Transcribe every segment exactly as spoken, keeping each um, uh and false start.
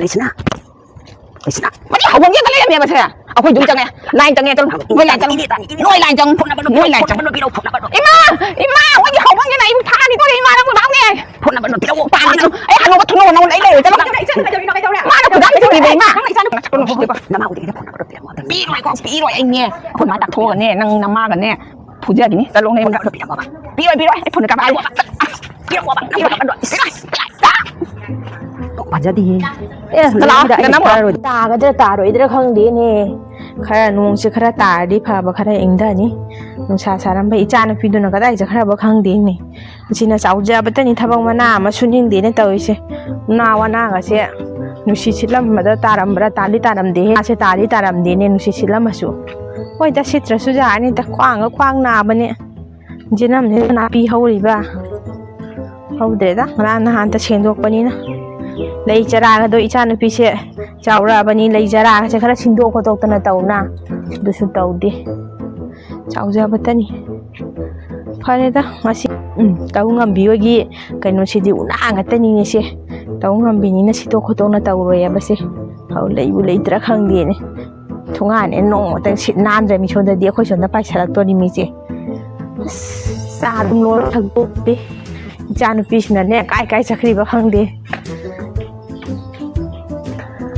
ꯂꯩꯁꯅꯥ, ꯂꯩꯁꯅꯥ, ꯃꯗꯤ ꯍꯧꯕꯝꯒꯤ ꯑꯝꯇ ꯂꯩꯔꯝꯃꯦꯕꯁꯦ꯫ ꯑꯩꯈꯣꯏ ꯑꯗꯨꯝ ꯆꯪꯉꯦ, line ꯆꯪꯉꯦ, ꯆꯠꯂꯣ꯫ ꯅꯣꯏ line ꯆꯪꯉꯨ, ꯅꯣꯏ line ꯆꯪꯉꯨ, ꯅꯣꯏ line ꯆꯪꯉꯨ꯫ ꯏꯃꯥ, ꯏꯃꯥ, ꯃꯣꯏꯒꯤ ꯍꯧꯕꯝꯒꯤꯅ ꯑꯩꯕꯨ ꯐꯥꯅꯤꯀꯣ, ꯏꯃꯥ, ꯅꯪꯕꯨ ꯂꯥꯎꯅꯦ꯫ Phone number ꯗꯣ ꯄꯤꯔꯛꯑꯣ꯫ ꯄꯥꯝꯃꯤꯗꯣ ꯑꯩ ꯍꯅꯨꯕ ꯊꯨꯅꯧ ꯅꯧ ꯂꯩ ꯂꯩꯔꯣꯏ꯫ ꯆꯠꯂꯣ꯫ ꯃꯥꯅ ꯈꯨꯗꯥꯡ ꯄꯤꯊꯣꯛꯏꯕ ꯏꯃꯥ꯫ ꯅꯃꯥ ꯎꯗ꯭ꯔꯤꯉꯩꯗ phone number ꯗꯣ ꯄꯤꯔꯝꯃꯣ꯫ ꯄꯤꯔꯣꯏ, ꯄꯤꯔꯣꯏ, ꯑꯩ ꯅꯦ꯫ ꯑꯩꯈꯣꯏ ꯃꯥ ꯇꯥꯛꯊꯣꯛꯑꯒꯅꯦ, ꯅꯪ ꯅꯃꯥꯒꯅꯦ ꯐꯨꯖꯕꯤꯅꯤ꯫ ꯆꯠꯂꯣꯅꯦ꯫ Phone number ꯗꯣ ꯄꯤꯔꯝꯃꯣꯕ꯫ ꯄꯤꯔꯣꯏ, ꯄꯤꯔꯣꯏ, ꯑꯩ phone ꯀꯥꯄꯛꯑꯒꯦ꯫ ꯄꯤꯔꯝꯃꯣꯕ꯫ ꯄꯤꯔꯝꯃꯣꯕ꯫ ꯄꯥꯖꯗꯤꯌꯦ꯫ ꯑꯦ, ꯆꯠꯂꯣ, ꯂꯣꯏꯔꯦ, ꯑꯩ ꯅꯪ ꯅꯝꯃꯣ꯫ ꯇꯥꯔꯣꯏ-, ꯇꯥꯒꯗ꯭ꯔꯥ ꯇꯥꯔꯣꯏꯗ꯭ꯔꯥ ꯈꯪꯗꯦꯅꯦ꯫ ꯈꯔ ꯅꯣꯡꯁꯦ ꯈꯔ ꯇꯥꯔꯗꯤ ꯐꯕ, ꯈꯔ ꯏꯪꯊꯅꯤ꯫ ꯅꯨꯡꯁꯥ ꯁꯥꯔꯝꯕ ꯏꯆꯥꯅꯨꯄꯤꯗꯨꯅ ꯀꯗꯥꯏ ꯆꯠꯈ꯭ꯔꯕ ꯈꯪꯗꯦꯅꯦ꯫ ꯁꯤꯅ ꯆꯥꯎꯖꯕꯇꯅꯤ, ꯊꯕꯛ ꯃꯅꯥ ꯑꯃ ꯁꯨꯅꯤꯡꯗꯦꯅꯦ ꯇꯧꯔꯤꯁꯦ꯫ ꯎꯅꯥ ꯋꯥꯅꯥꯒꯁꯦ ꯅꯨꯡꯁꯤꯠ ꯁꯤꯠꯂꯝꯕꯗ ꯇꯥꯔꯝꯕ꯭ꯔꯥ? ꯇꯥꯗꯤ ꯇꯥꯔꯝꯗꯦꯍꯦ꯫ ꯃꯥꯁꯦ ꯇꯥꯗꯤ ꯇꯥꯔꯝꯗꯦꯅꯦ, ꯅꯨꯡꯁꯤꯠ ꯁꯤꯠꯂꯝꯃꯁꯨ꯫ ꯍꯣꯏꯗ, ꯁꯤꯠꯇ꯭ꯔꯁꯨ ꯌꯥꯔꯅꯤꯗ, ꯈ꯭ꯋꯥꯡꯒ ꯈ꯭ꯋꯥꯡ ꯅꯥꯕꯅꯦ꯫ ꯖꯤꯅꯝꯁꯤꯗ ꯅꯥꯄꯤ ꯍꯧꯔꯤꯕ? ꯍꯧꯗ꯭ꯔꯦꯗ, ꯉꯔꯥꯡ ꯅꯍꯥꯟꯇ ꯁꯦꯡꯗꯣꯛꯄꯅꯤꯅ꯫ ꯂꯩ ꯆꯔꯥꯒꯗꯣ ꯏꯆꯥꯅꯨꯄꯤꯁꯦ ꯆꯥꯎꯔꯛꯑꯕꯅꯤ, ꯂꯩ ꯆꯔꯥꯒꯁꯦ ꯈꯔ ꯁꯤꯟꯗꯣꯛ ꯈꯣꯠꯇꯣꯛꯇꯅ ꯇꯧꯅ, ꯑꯗꯨꯁꯨ ꯇꯧꯗꯦ꯫ ꯆꯥꯎꯖꯕꯇꯅꯤ꯫ ꯐꯔꯦꯗ, ꯉꯁꯤ, ꯎꯝ, ꯇꯧ ꯉꯝꯕꯤ ꯍꯣꯏꯒꯤ ꯀꯩꯅꯣꯁꯤꯗꯤ ꯎꯅꯥ ꯉꯥꯛꯇꯅꯤꯅꯦ ꯁꯦ꯫ ꯇꯧ ꯉꯝꯕꯤꯅꯤꯅ ꯁꯤꯠꯇꯣꯛ ꯈꯣꯠꯇꯣꯛꯅ ꯇꯧꯔꯣꯏꯌꯦꯕ ꯁꯦ꯫ ꯑꯧ, ꯂꯩꯕꯨ ꯂꯩꯇ꯭ꯔꯥ ꯈꯪꯗꯦꯅꯦ꯫ ꯊꯣꯡꯒꯥꯟꯅꯦ ꯅꯣꯡꯃꯇꯪ ꯁꯤꯠ ꯅꯥꯟꯗ꯭ꯔꯦ ꯃꯤ ꯁꯣꯝꯗꯗꯤ, ꯑꯩꯈꯣꯏ ꯁꯣꯝꯗ ꯄꯥꯏꯁꯜꯂꯛꯇꯣꯔꯤ ꯃꯤꯁꯦ꯫ ꯑꯁ, ꯆꯥ ꯑꯗꯨꯝ ꯂꯣꯜꯂ ꯊꯛꯇꯣꯛꯇꯦ꯫ ꯏꯆꯥꯅꯨꯄꯤꯁꯤꯅꯅꯦ ꯀꯥꯏ ꯀꯥꯏ ꯆꯠꯈ꯭ꯔꯤꯕ ꯈꯪꯗꯦ꯫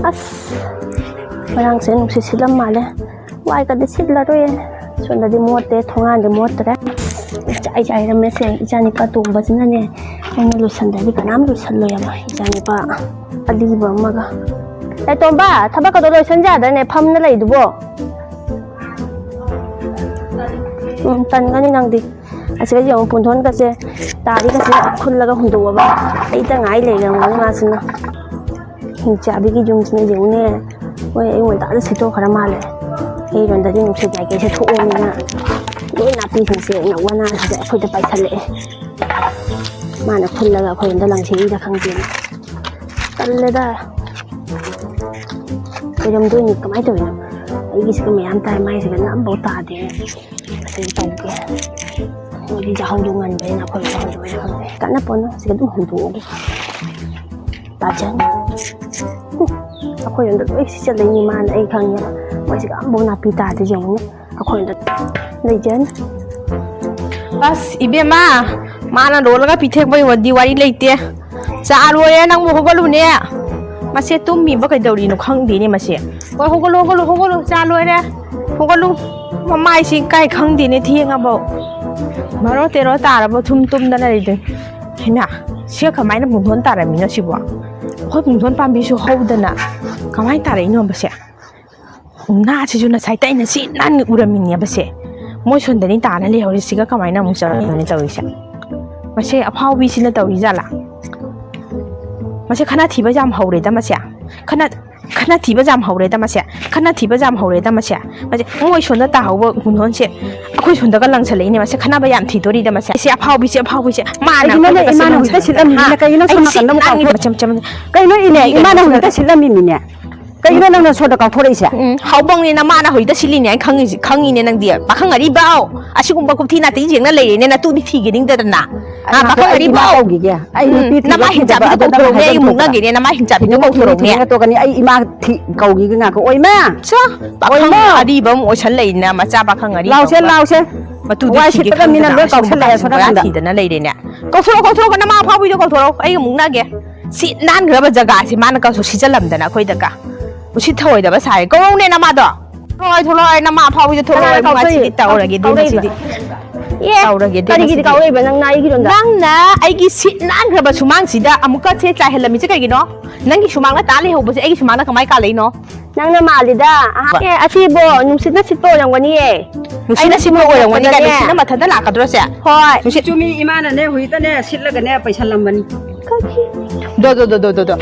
ꯑꯁ, ꯉꯔꯥꯡꯁꯦ ꯅꯨꯡꯁꯤꯠ ꯁꯤꯠꯂꯝ ꯃꯥꯜꯂꯦ꯫ ꯋꯥꯏꯒꯗꯤ ꯁꯤꯠꯂꯔꯣꯏꯌꯦ꯫ ꯁꯣꯝꯗꯗꯤ ꯃꯣꯠꯇꯦ, ꯊꯣꯡꯒꯥꯟꯗꯤ ꯃꯣꯠꯇ꯭ꯔꯦ꯫ ꯏꯆꯥꯏ ꯆꯥꯏꯔꯝꯃꯦꯁꯦ, ꯏꯆꯥꯅꯤꯄꯥ ꯇꯣꯝꯕꯁꯤꯅꯅꯦ, ꯑꯩꯅ ꯂꯣꯏꯁꯟꯗ꯭ꯔꯗꯤ ꯀꯅꯥꯝ ꯂꯣꯏꯁꯜꯂꯣꯏ ꯍꯥꯏꯕ, ꯏꯆꯥꯅꯤꯄꯥ ꯑꯂꯤꯕ ꯑꯃꯒ꯫ ꯑꯦ ꯇꯣꯝꯕ, ꯊꯕꯛꯀꯗꯣ ꯂꯣꯏꯁꯟ ꯌꯥꯗ꯭ꯔꯅꯦ, ꯐꯝꯅ ꯂꯩꯗꯨꯕꯣ? ꯎꯝ, ꯇꯟꯒꯅꯤ ꯅꯪꯗꯤ꯫ ꯑꯁꯤꯒ ꯌꯦꯡꯉꯨ, ꯄꯨꯟꯊꯣꯟꯒꯁꯦ ꯇꯥꯔꯤꯒꯁꯦ ꯈꯨꯜꯂꯒ ꯍꯨꯟꯗꯣꯛꯑꯕ꯫ ꯑꯩꯇ ꯉꯥꯏ ꯂꯩꯔꯝꯒꯅꯤ ꯃꯥꯁꯤꯅ꯫ ꯍꯤꯡꯆꯥꯕꯤꯒꯤ ꯌꯨꯝꯁꯤꯅ ꯌꯦꯡꯉꯨꯅꯦ꯫ ꯍꯣꯏ, ꯑꯌꯨꯛ ꯉꯟꯇꯥꯗ ꯁꯤꯠꯇꯣꯛꯈ꯭ꯔ ꯃꯥꯜꯂꯦ꯫ ꯑꯩꯔꯣꯝꯗꯗꯤ ꯅꯨꯡꯁꯤꯠ ꯃꯥꯏꯀꯩꯁꯦ ꯊꯣꯛꯑꯕꯅꯤꯅ ꯂꯣꯏ ꯅꯥꯄꯤꯁꯤꯡꯁꯦ ꯋꯥꯅꯥꯁꯤꯗ ꯑꯩꯈꯣꯏꯗ ꯄꯥꯏꯁꯜꯂꯛꯑꯦ꯫ ꯃꯥꯅ ꯈꯨꯜꯂꯒ ꯑꯩꯈꯣꯏꯔꯣꯝꯗ ꯂꯪꯁꯤꯜꯂꯤꯔ ꯈꯪꯗꯦꯅꯦ꯫ ꯇꯜꯂꯦꯗ꯫ ꯑꯣꯏꯔꯝꯗꯣꯏꯅꯤ, ꯀꯃꯥꯏꯅ ꯇꯧꯔꯤꯅꯣ? ꯑꯩꯒꯤꯁꯤꯒ ꯃꯌꯥꯝ ꯇꯥꯏ, ꯃꯥꯏꯁꯤꯒ ꯑꯝꯐꯥꯎ ꯇꯥꯗꯦ꯫ ꯑꯁꯤ ꯇꯧꯒꯦ꯫ ꯃꯣꯏꯗꯤ ꯌꯥꯍꯧꯗꯣ ꯉꯟꯕꯅꯤꯅ ꯑꯩꯈꯣꯏ ꯌꯥꯍꯧꯗꯣ ꯉꯟꯕꯅꯤꯅ ꯈꯪꯗꯦ꯫ ꯀꯟꯅ ꯄꯣꯠꯅ ꯁꯤꯗ ꯑꯗꯨꯝ ꯍꯨꯟꯗꯣꯛꯑꯒꯦ꯫ ꯇꯥꯖꯅꯤ꯫ ꯎꯝ, ꯑꯩꯈꯣꯏ ꯌꯨꯝꯗ ꯂꯣꯏ ꯁꯤꯠꯆꯜꯂꯛꯏꯅꯤ ꯃꯥꯅ, ꯑꯩ ꯈꯪꯉꯦꯕ꯫ ꯃꯣꯏꯁꯤꯒ ꯑꯝꯐꯥꯎ ꯅꯥꯄꯤ ꯇꯥꯗꯦ ꯌꯦꯡꯉꯨꯅꯦ꯫ ꯑꯩꯈꯣꯏ ꯌꯨꯝꯗ ꯂꯩꯖꯅꯤ꯫ ꯑꯁ ꯏꯕꯦꯝꯃ, ꯃꯥꯅ ꯂꯣꯜꯂꯒ ꯄꯤꯊꯦꯛꯄꯒꯤ ꯋꯥꯗꯤ ꯋꯥꯔꯤ ꯂꯩꯇꯦ꯫ ꯆꯥ ꯂꯣꯏꯔꯦ, ꯅꯪꯕꯨ ꯍꯧꯒꯠꯂꯨꯅꯦ꯫ ꯃꯁꯦ ꯇꯨꯝꯃꯤꯕ ꯀꯩꯗꯧꯔꯤꯅꯣ ꯈꯪꯗꯦꯅꯦ ꯃꯁꯦ꯫ ꯍꯣꯏ, ꯍꯧꯒꯠꯂꯨ, ꯍꯧꯒꯠꯂꯨ, ꯍꯧꯒꯠꯂꯨ, ꯆꯥ ꯂꯣꯏꯔꯦ꯫ ꯍꯧꯒꯠꯂꯨ꯫ ꯃꯃꯥꯏꯁꯤ ꯀꯥꯏ ꯈꯪꯗꯦꯅꯦ ꯊꯦꯡꯉꯕꯧ꯫ ꯕꯥꯔꯣ ꯇꯦꯔꯣ ꯇꯥꯔꯕ ꯊꯨꯝ ꯇꯨꯝꯗꯅ ꯂꯩꯗꯣꯏ꯫ ꯍꯩꯃꯥ, ꯁꯤꯒ ꯀꯃꯥꯏꯅ ꯄꯨꯡꯊꯣꯟ ꯇꯥꯔꯝꯃꯤꯅꯣ ꯁꯤꯕꯣ? ꯑꯩꯈꯣꯏ ꯄꯨꯡꯊꯣꯟ ꯄꯥꯝꯕꯤꯁꯨ ꯍꯧꯗꯅ ꯀꯃꯥꯏꯅ ꯇꯥꯔꯛꯏꯅꯣꯕꯁꯦ? ꯎꯅꯥꯁꯤꯁꯨ ꯉꯁꯥꯏ ꯑꯩꯅ ꯁꯤ ꯅꯥꯟꯅ ꯎꯔꯝꯃꯤꯅꯦꯕꯁꯦ꯫ ꯃꯣꯏ ꯁꯣꯝꯗꯅꯤ ꯇꯥꯅ ꯂꯩꯍꯧꯔꯤꯁꯤꯒ ꯀꯃꯥꯏꯅ ꯑꯃꯨꯛ ꯆꯪꯉꯛꯏꯅꯣꯅꯦ ꯇꯧꯔꯤꯁꯦ? ꯃꯁꯦ ꯑꯐꯥꯎꯕꯤꯁꯤꯅ ꯇꯧꯔꯤꯖꯥꯠꯂꯥ? ꯃꯁꯦ ꯈꯠꯅ ꯊꯤꯕ ꯌꯥꯝ ꯍꯧꯔꯦꯗ ꯃꯁꯦ꯫ ꯈꯠꯅ, ꯈꯠꯅ ꯊꯤꯕ ꯌꯥꯝ ꯍꯧꯔꯦꯗ ꯃꯁꯦ꯫ ꯈꯠꯅ ꯊꯤꯕ ꯌꯥꯝ ꯍꯧꯔꯦꯗ ꯃꯁꯦ꯫ ꯃꯁꯦ ꯃꯣꯏ ꯁꯣꯝꯗ ꯇꯥꯍꯧꯕ ꯄꯨꯡꯊꯣꯟꯁꯦ ꯑꯩꯈꯣꯏ ꯁꯣꯝꯗꯒ ꯂꯪꯁꯜꯂꯛꯏꯅꯦ꯫ ꯃꯁꯦ ꯈꯠꯅꯕ ꯌꯥꯝ ꯊꯤꯗꯣꯔꯤꯗ ꯃꯁꯦ꯫ ꯁꯤ ꯑꯐꯥꯎꯕꯤꯁꯦ, ꯑꯐꯥꯎꯕꯤꯁꯦ꯫ ꯃꯥꯅ ꯀꯩꯒꯤꯅꯣꯅꯦ ꯑꯩꯈꯣꯏꯗꯒ ꯏꯃꯥꯅ ꯍꯧꯖꯤꯛꯇ ꯂꯪꯁꯜꯂꯛꯏꯁꯦ꯫ ꯁꯤꯠꯂꯝꯃꯤꯅꯤꯅ ꯍꯥ? ꯀꯩꯒꯤꯅꯣ ꯁꯣꯝ ꯑꯩ ꯁꯤ ꯅꯥꯀꯟꯗ ꯑꯃꯨꯛ ꯅꯪꯒꯤ ꯀꯥꯎꯊꯣꯛ- ꯃꯆꯝ, ꯃꯆꯝ꯫ ꯀꯩꯅꯣ ꯏꯅꯦ, ꯀꯩꯒꯤꯅꯣ ꯏꯃꯥꯅ ꯁꯣꯝꯗ ꯍꯧꯖꯤꯛꯇ ꯁꯤꯠꯂꯝꯃꯤꯅꯤꯅꯦ꯫ ꯀꯩꯒꯤꯅꯣ ꯅꯪꯅ ꯁꯣꯝꯗ ꯀꯥꯎꯊꯣꯔꯛꯏꯁꯦ? ꯎꯝ, ꯍꯥꯎꯕꯪꯅꯦ ꯅꯃꯥꯅ ꯍꯧꯖꯤꯛꯇ ꯁꯤꯠꯂꯤꯅꯦ ꯑꯩ ꯈꯪꯉꯤꯁꯤ-, ꯈꯪꯉꯤꯅꯦ ꯅꯪꯗꯤ꯫ ꯄꯥꯈꯪ ꯑꯔꯤꯕꯥꯎ, ꯑꯁꯤꯒꯨꯝꯕ ꯀꯨꯞꯊꯤ ꯅꯥꯇꯩ ꯌꯦꯡꯅ ꯂꯩꯔꯦꯅꯦ, ꯅꯇꯨꯗꯤ ꯊꯤꯒꯦ ꯅꯤꯡꯗꯗꯅ꯫ ꯑꯥ, ꯉꯥꯏꯈꯣ, ꯄꯥꯈꯪ ꯑꯩ ꯏꯃꯥ ꯑꯔꯤꯕꯥꯎ꯫ ꯀꯧꯈꯤꯒꯦ꯫ ꯑꯩ ꯎꯝ, ꯅꯨꯄꯤ ꯊꯤꯕ ꯅꯃꯥ ꯊꯤꯗꯕ ꯍꯤꯡꯆꯥꯕꯤꯗꯣ ꯑꯗꯨ ꯅꯪ ꯀꯧꯊꯣꯔꯛꯎꯅꯦ, ꯍꯥꯏꯐꯝ ꯑꯩ ꯊꯣꯛꯄꯗ꯫ ꯃꯨꯛꯅꯒꯦꯅꯦ, ꯅꯃꯥ ꯍꯤꯡꯆꯥꯕꯤꯗꯣ ꯊꯤꯅꯤꯡꯉꯤ, ꯀꯧꯊꯣꯔꯛꯎꯅꯦ꯫ ꯊꯤꯅꯤꯡꯉꯤ ꯇꯣꯛꯀꯅꯤ꯫ ꯑꯩ ꯏꯃꯥ ꯊꯤ-, ꯀꯧꯈꯤꯒꯦ ꯉꯥꯏꯈꯣ꯫ ꯑꯣꯏꯃ! ꯆꯥ, ꯄꯥꯈꯪ ꯑꯣꯏꯃ! ꯑꯔꯤꯕ ꯑꯃ ꯑꯣꯏꯁꯜꯂꯛꯏꯅ, ꯃꯆꯥ ꯄꯥꯈꯪ ꯑꯔꯤꯕ ꯂꯥꯎꯁꯦ, ꯑꯃ꯫ ꯂꯥꯎꯁꯦ꯫ ꯃꯇꯨꯗꯤ ꯋꯥꯏ ꯊꯤꯒꯦ ꯁꯤꯠꯄꯗ ꯃꯤꯅ ꯈꯪꯗꯅ ꯂꯣꯏ ꯑꯁꯤꯒꯨꯝꯕ ꯀꯥꯎꯁꯜꯂꯛꯑꯦ, ꯀꯥꯆꯤꯟ ꯁꯣꯝ ꯀꯣꯏꯔꯥ ꯅꯥꯀꯟꯗ꯫ ꯊꯤꯗꯅ ꯂꯩꯔꯦꯅꯦ꯫ ꯀꯧꯊꯣꯔꯛꯑꯣ, ꯀꯧꯊꯣꯔꯛꯑꯣ, ꯅꯃꯥ ꯑꯐꯥꯎꯕꯤꯗꯣ ꯀꯧꯊꯣꯔꯛꯑꯣ, ꯑꯩꯒ ꯃꯨꯛꯅꯒꯦ꯫ ꯁꯤꯠ ꯅꯥꯟꯈ꯭ꯔꯕ ꯖꯒꯥꯁꯤ ꯃꯥꯅ ꯀꯩꯁꯨ ꯁꯤꯠꯆꯜꯂꯝꯗꯅ ꯑꯩꯈꯣꯏꯗꯒ꯫ ꯎꯁꯤꯠ ꯊꯑꯣꯏꯗꯕ ꯁꯥꯏ꯫ ꯀꯧꯔꯧꯅꯦ ꯅꯃꯥꯗꯣ꯫ ꯊꯣꯛꯂꯛꯑꯣ, ꯊꯣꯛꯂꯛꯑꯣ, ꯅꯃꯥ ꯑꯐꯥꯎꯕꯤꯗꯣ ꯊꯣꯛꯂꯛꯑꯣ꯫ ꯀꯅꯥꯅ ꯏꯕꯨꯡꯉꯣ, ꯀꯧꯔꯛꯏ-, ꯁꯤꯗꯤ ꯇꯧꯔꯒꯦ, ꯀꯧꯔꯛꯏꯕ? ꯉꯁꯤꯗꯤ꯫ ꯑꯦ, ꯇꯧꯔꯒꯦ, ꯀꯔꯤꯒꯤꯗꯤ ꯉꯁꯤꯗꯤ꯫ ꯀꯧꯔꯛꯏꯕ ꯅꯪꯅ ꯑꯩꯒꯤꯔꯣꯝꯗ? ꯅꯪꯅ ꯑꯩꯒꯤ ꯁꯤꯠ ꯅꯥꯟꯈ꯭ꯔꯕ ꯁꯨꯃꯥꯡꯁꯤꯗ ꯑꯃꯨꯛꯀ ꯁꯦ ꯆꯥꯏꯍꯜꯂꯝꯃꯤꯁꯦ ꯀꯩꯒꯤꯅꯣ? ꯅꯪꯒꯤ ꯁꯨꯃꯥꯡꯗ ꯇꯥ ꯂꯩꯍꯧꯕꯁꯦ ꯑꯩꯒꯤ ꯁꯨꯃꯥꯡꯗ ꯀꯃꯥꯏ ꯀꯥꯜꯂꯛꯏꯅꯣ? ꯅꯪꯅ ꯃꯥꯜꯂꯤꯗ꯫ ꯑꯍꯥ, ꯕ- ꯑꯦ, ꯑꯁꯤꯕꯣ ꯅꯨꯡꯁꯤꯠꯅ ꯁꯤꯠꯄ ꯑꯣꯏꯔꯝꯒꯅꯤꯌꯦ꯫ ꯅꯨꯡꯁꯤꯠꯅ ꯑꯩꯅ ꯁꯤꯠꯄ ꯁꯨꯃꯥꯡ ꯑꯣꯏꯔꯝꯒꯅꯤ ꯀꯥꯏ, ꯆꯠꯄꯗꯅꯦ꯫ ꯅꯨꯡꯁꯤꯠꯅ ꯃꯊꯟꯇ ꯂꯥꯛꯀꯗ꯭ꯔꯣ ꯁꯦ? ꯍꯣꯏ꯫ ꯅꯨꯡꯁꯤꯠ ꯆꯨꯝꯃꯤ, ꯏꯃꯥꯅꯅꯦ ꯍꯧꯖꯤꯛꯇꯅꯦ ꯁꯤꯠꯂꯒꯅꯦ ꯄꯩꯁꯜꯂꯝꯕꯅꯤ꯫ ꯀꯔꯤ? ꯗꯣ, ꯗꯣ, ꯗꯣ, ꯗꯣ, ꯗꯣ, ꯗꯣ꯫